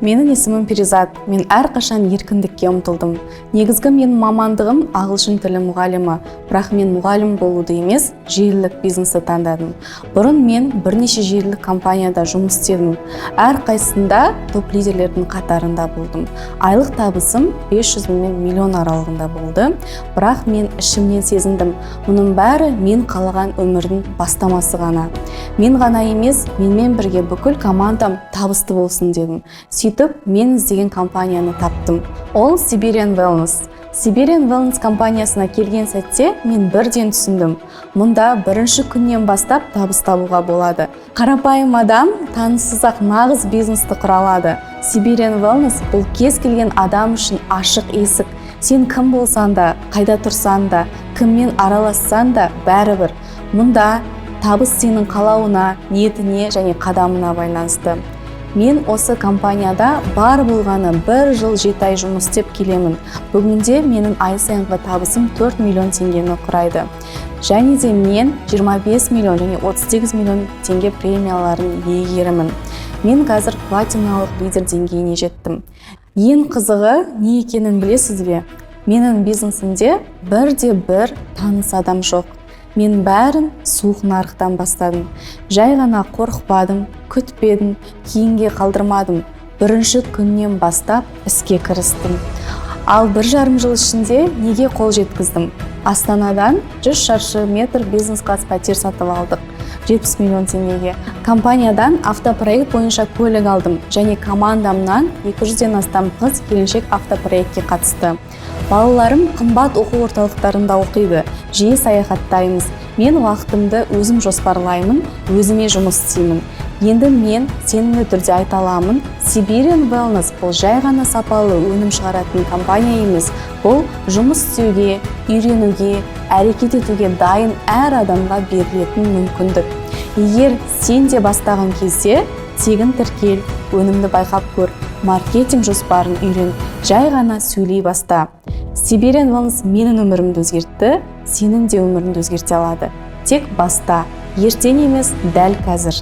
Менің есімім Перизат. Мен әрқашан еркіндікке ұмтылдым. Негізгі менің мамандығым – ағылшын тілі мұғалімі, бірақ мен мұғалім болуды емес, желілік бизнесті таңдадым. Бұрын мен бірнеше желілік компанияда жұмыс істедім, әрқайсысында топ лидерлердің қатарында болдым. Айлық табысым 500 мың мен миллион аралығында болды. Бірақ мен ішімнен сезіндім: мұның бәрі мен қалаған өмірдің бастамасы ғана. Мен ғана емес, менімен бірге бүкіл командам табысты болсын дедім. Сөйтіп, мен іздеген компанияны таптым. Ол – Siberian Wellness. Siberian Wellness компаниясына келген сәтте мен бірден түсіндім: мұнда бірінші күннен бастап табыс табуға болады. Қарапайым адам таныссыз-ақ нағыз бизнесті құра алады. Siberian Wellness – бұл кез келген адам үшін ашық есік. Сен кім болсаң да, қайда тұрсаң да, кіммен аралассаң да, бәрібір. Мұнда табыс сенің қалауына, ниетіне және қадамына байланысты. Мен осы компанияда бар болғаны 1 жыл 7 ай жұмыс істеп келемін. Бүгінде менің ай сайынғы табысым 4 миллион теңгені құрайды және де мен 25 миллион және 38 миллион теңге премияларының иегерімін. Мен қазір платиналық лидер деңгейіне жеттім. Ең қызығы не екенін білесіз бе? Менің бизнесімде бірде бір таныс адам жоқ. Мен бәрін суық нарықтан бастадым. Жай ғана қорықпадым, күтпедім, кейінге қалдырмадым. Бірінші күннен бастап іске кірістім. Ал 1,5 жыл ішінде неге қол жеткіздім? Астанадан 100 шаршы метр бизнес класс пәтер сатып алдық 70 миллион теңгеге. Компаниядан автопроект бойынша көлік алдым және командамнан 200-ден астам қыз келіншек автопроектке қатысты. Балаларым қымбат оқу орталықтарында оқиды, жиі саяхаттаймыз. Мен уақытымды өзім жоспарлаймын, өзіме жұмыс істеймін. Енді мен сенімді түрде айта аламын: Siberian Wellness – бұл жай ғана сапалы өнім шығаратын компания емес, бұл жұмыс істеуге, үйренуге, әрекет етуге дайын әр адамға берілетін мүмкіндік. Егер сен де бастаған кезде, тегін тіркел, өнімді байқап көр, маркетинг жоспарын үйрен, жай ғана сөйлей баста. Siberian Wellness менің өмірімді өзгертті, сенің де өміріңді өзгерте алады. Тек баста, ертең емес, дәл қазір.